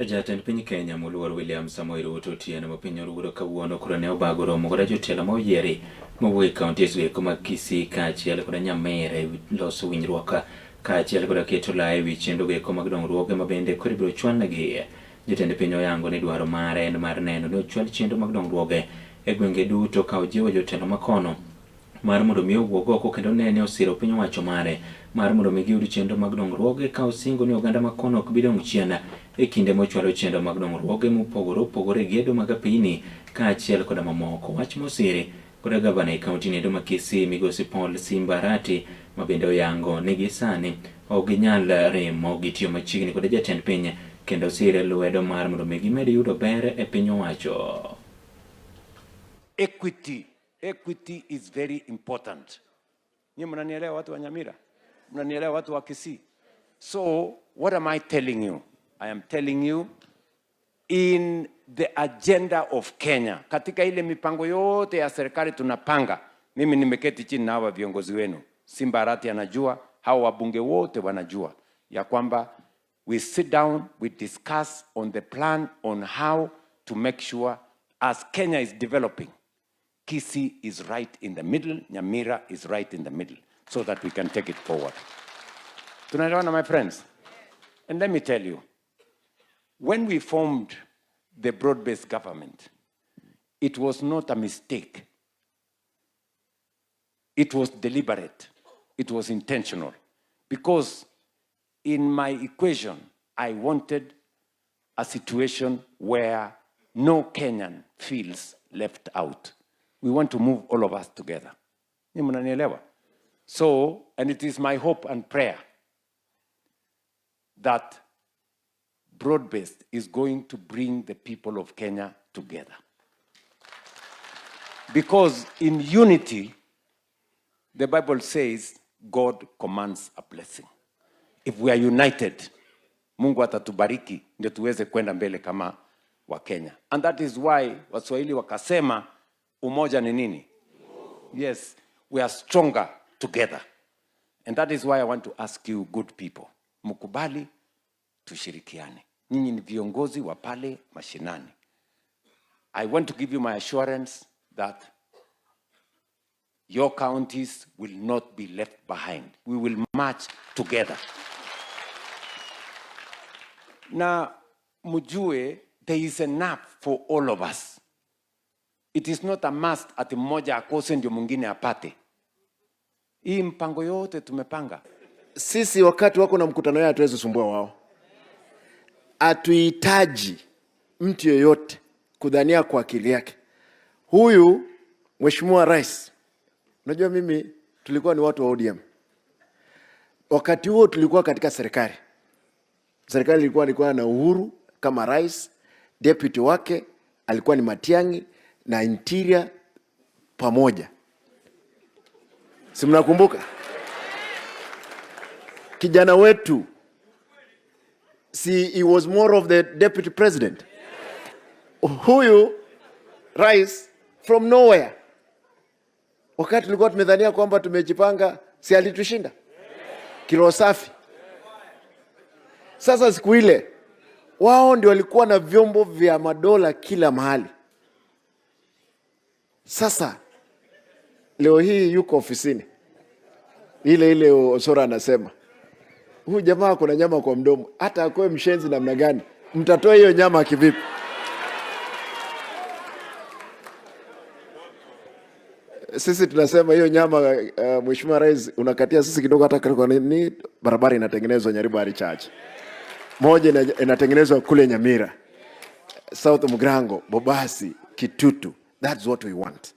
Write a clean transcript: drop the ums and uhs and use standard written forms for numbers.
Jatend piny Kenya moluor William Samoei Ruto otieno ma piny orudo kawuono koro ne obago romo koda jotelo ma oyieri mowuok e kaunti eko mag Kisii kaachiel koda Nyamira e loso winjruok kaachiel koda keto lai e wi chenro eko mag dongruoge ma bende koro ibiro chwalnegi. Jatend piny oyango ni dwaro mare en mar neno ni ochwal chenro mag dongruoge e gwenge duto ka ojiwo jotelo makono mar mondo mi owuog oko kendo nene osiro piny owacho mare mar mondo mi giyud chenro mag dongruoge ka osingo ni oganda ma kono ok bi dong' chien e kinde mochwalo chenro mag dongruoge mopogore opogore e gedo mag apeyni kaachiel koda mamoko. Wach mosiri koda gavana e kaunti nendo ma Kisii migosi Paul Simba Arati ma bende oyango ni gi sani ok ginyal remo gitiyo machiegni koda jatend piny kendo sire lwedo mar mondo mi gimed yudo ber e piny owacho. Equity. Equity is very important. Nyie mnanielewa watu wa Nyamira? Mnanielewa watu wa Kisii? So, what am I telling you? I am telling you in the agenda of Kenya, katika ile mipango yote ya serikali tunapanga, mimi nimeketi chini na hawa viongozi wenu, Simba Arati anajua, hawa wabunge wote wanajua ya kwamba we sit down, we discuss on the plan on how to make sure as Kenya is developing, Kisii is right in the middle, Nyamira is right in the middle, so that we can take it forward. Tunaelewana, my friends? And let me tell you, when we formed the broad-based government, it was not a mistake. It was deliberate. It was intentional. Because in my equation, I wanted a situation where no Kenyan feels left out. We want to move all of us together. Ni mnanielewa? So, and it is my hope and prayer that broad-based is going to bring the people of Kenya together. Because in unity, the Bible says God commands a blessing. If we are united, Mungu atatubariki ndio tuweze kwenda mbele kama Wakenya. And that is why Waswahili wakasema umoja ni nini? Yes, we are stronger together. And that is why I want to ask you good people, mkubali tushirikiane. Nyinyi ni viongozi wa pale mashinani. I want to give you my assurance that your counties will not be left behind. We will march together. Na mjue there is enough for all of us. It is not a must ati mmoja akose ndio mwingine apate. Hii mpango yote tumepanga. Sisi wakati wako na mkutano yao hatuwezi sumbua wao. Hatuhitaji mtu yeyote kudhania kwa akili yake. Huyu Mheshimiwa Rais, unajua mimi tulikuwa ni watu wa ODM. Wakati huo tulikuwa katika serikali. Serikali ilikuwa na Uhuru kama rais, deputy wake alikuwa ni Matiang'i na Interior pamoja. Si mnakumbuka? Kijana wetu, si he was more of the deputy president. Huyu rais from nowhere, wakati tulikuwa tumedhania kwamba tumejipanga, si alitushinda kiroho safi. Sasa siku ile wao ndio walikuwa na vyombo vya madola kila mahali. Sasa leo hii yuko ofisini ile ile, Osoro anasema huyu jamaa kuna nyama kwa mdomo, hata akuwe mshenzi namna gani, mtatoa hiyo nyama kivipi? Sisi tunasema hiyo nyama Mheshimiwa Rais unakatia sisi kidogo, hata kwa nini barabara inatengenezwa Nyaribari Chache, moja inatengenezwa kule Nyamira, South Mugrango, Bobasi, Kitutu. That's what we want.